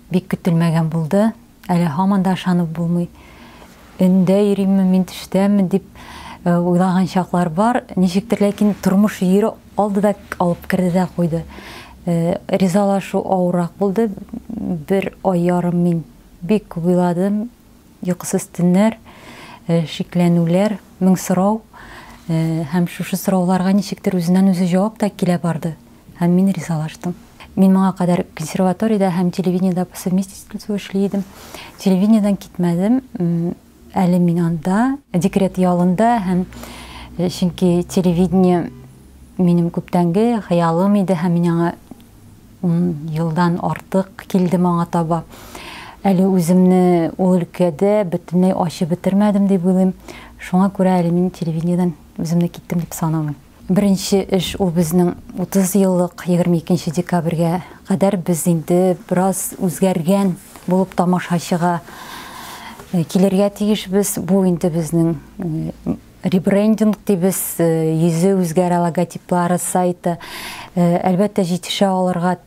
Бик көтелмәгән булды. Әле һаман да ышанып булмый. Өндә йөримме мин, төштәме дип уйлаган чаклар бар. Ничектер, ләкин тормыш йөри алды да алып керде дә куйды. Ризалашу авыррак булды. Бер ай ярым мин бик күп уйладым. Йокысыз төннәр, шикләнүләр, мең сорау. Һәм шушы сорауларга ничектер үзеннән-үзе җавап та килә барды. Һәм мин ризалаштым. Мин моңа кадәр консерваториядә һәм телевидениедә по совместительству эшли идем. Телевидениедән китмәдем. Әле мин анда, декрет ялында һәм чөнки телевидение минем күптәнге хыялым иде һәм мин аңа 10 елдан артык килдем аңа таба. Әле үземне ул өлкәдә бөтенләй ачып бетермәдем дип уйлыйм. Шуңа күрә әле мин телевидениедән үземне киттем дип санамыйм. Беренче эш ул безнең 30 еллык 22 декабрьгә кадәр без инде бераз үзгәргән булып тамашачыга килергә тиешбез. Бу инде безнең ребрендинг дибез, йөзе үзгәрә, логотиплары, сайты. Әлбәттә, җитешә алырга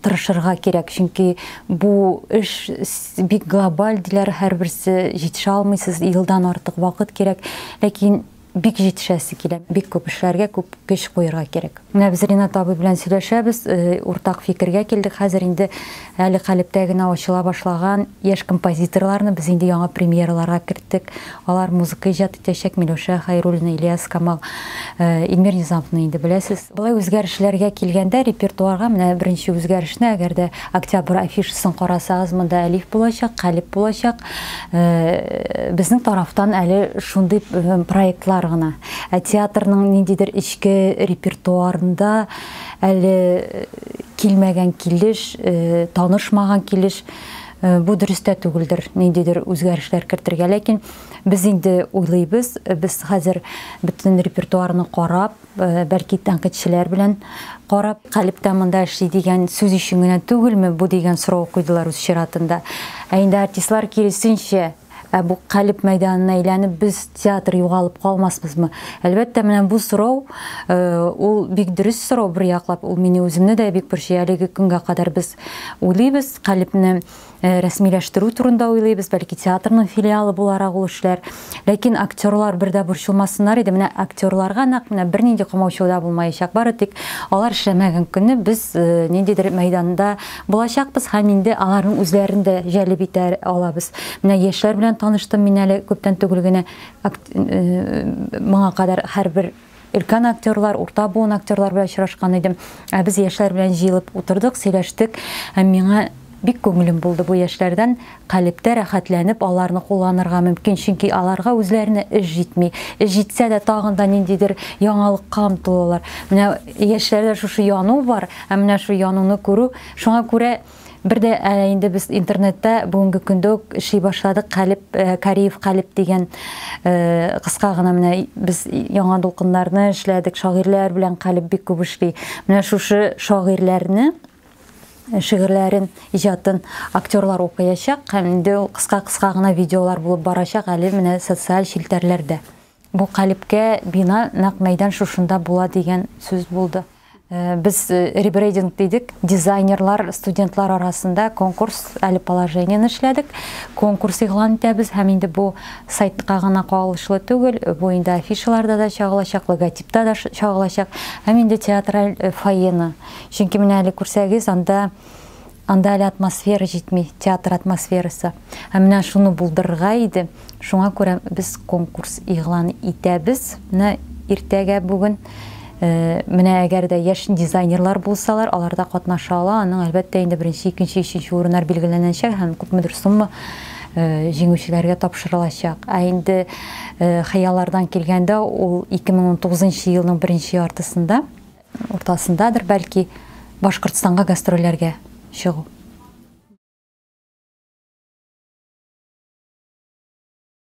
тырышырга кирәк, чөнки бу эш бик глобаль диләр, һәрберсе җитешә алмыйсыз, елдан артык вакыт кирәк. Ләкин бик җитешәсе килә, бик күп эшләргә, күп көч куерга кирәк. Менә без Ринат абый белән сөйләшәбез, уртак фикергә килдек. Хәзер инде әле калептә генә ачыла башлаган яшь композиторларны без инде яңа премьераларга керттек. Алар музыка иҗат итәчәк, Миләүшә Хәйруллина, Ильяс Камал, Илмир Низамовны инде беләсез. Болай үзгәрешләргә килгәндә, репертуарга менә беренче үзгәрешне, әгәр дә октябрь афишасын карасагыз, монда Әлиф булачак, Калеб булачак. Безнең тарафтан әле шундый проектлар гына. Ә театрның ниндидер эчке репертуарында әле килмәгән килеш, танышмаган килеш, бу дөрес тә түгелдер, ниндидер үзгәрешләр кертергә. Ләкин без инде уйлыйбыз, без хәзер бөтен репертуарны карап, бәлки тәнкыйтьчеләр белән карап, Калебтә монда эшли дигән сүз өчен генә түгелме бу дигән сорау куйдылар үз чиратында. Ә инде артистлар киресенчә, ә бу Калеб мәйданына әйләнеп без театр югалып калмасбызмы? Әлбәттә, менә бу сорау, ул бик дөрес сорау бер яклап, ул мине үземне дә бик борчый. Әлеге көнгә кадәр без уйлыйбыз, Калебне рәсмиләштерү турында уйлыйбыз, бәлки театрның филиалы буларак ул эшләр. Ләкин актерлар бер дә борчылмасыннар иде. Менә актерларга нәкъ менә бернинди комаучау да булмаячак. Бары тик алар эшләмәгән көнне без ниндидер мәйданда булачакбыз һәм инде аларның үзләрен дә җәлеп итә алабыз. Менә яшьләр белән таныштым мин әле күптән түгел генә. Моңа кадәр һәрбер өлкән актерлар, урта буын актерлар белән очрашкан идем. Ә без яшьләр белән җыелып утырдык, сөйләштек. Һәм миңа бик күңелем булды бу яшьләрдән калебтә рәхәтләнеп аларны кулланырга мөмкин, чөнки аларга үзләренә эш җитми. Эш җитсә дә тагын да ниндидер яңалыкка омтылалар. Менә яшьләрдә шушы яну бар, ә менә шу януны күрү, шуңа күрә бер дә әле инде без интернетта бүгенге көндә үк эшли башладык. Калеб, Кариев Калеб дигән кыска гына менә без яңа дулкыннарны эшләдек, шагыйрьләр белән Калеб бик күп эшли. Менә шушы шагыйрьләрне шигырьләрен, иҗатын актерлар укыячак һәм инде ул кыска-кыска гына видеолар булып барачак әле менә социаль челтәрләрдә. Бу Калебкә бина нәкъ мәйдан шушында була дигән сүз булды. Без ребрендинг дидек, дизайнерлар, студентлар арасында конкурс әле положениене эшләдек. Конкурс игълан итәбез һәм инде бу сайтка гына кагылышлы түгел, бу инде афишаларда да чагылачак, логотипта да чагылачак һәм инде театраль фойены. Чөнки менә әле күрсәгез, анда анда әле атмосфера җитми, театр атмосферасы. Һәм менә шуны булдырырга иде. Шуңа күрә без конкурс игълан итәбез. Менә иртәгә бүген менә әгәр дә яшь дизайнерлар булсалар, алар да катнаша ала. Аның әлбәттә инде беренче, икенче, өченче урыннар билгеләнәчәк һәм күпмедер сумма җиңүчеләргә тапшырылачак. Ә инде хыяллардан килгәндә, ул 2019 елның беренче яртысында, уртасындадыр бәлки, Башкортстанга гастрольләргә чыгу.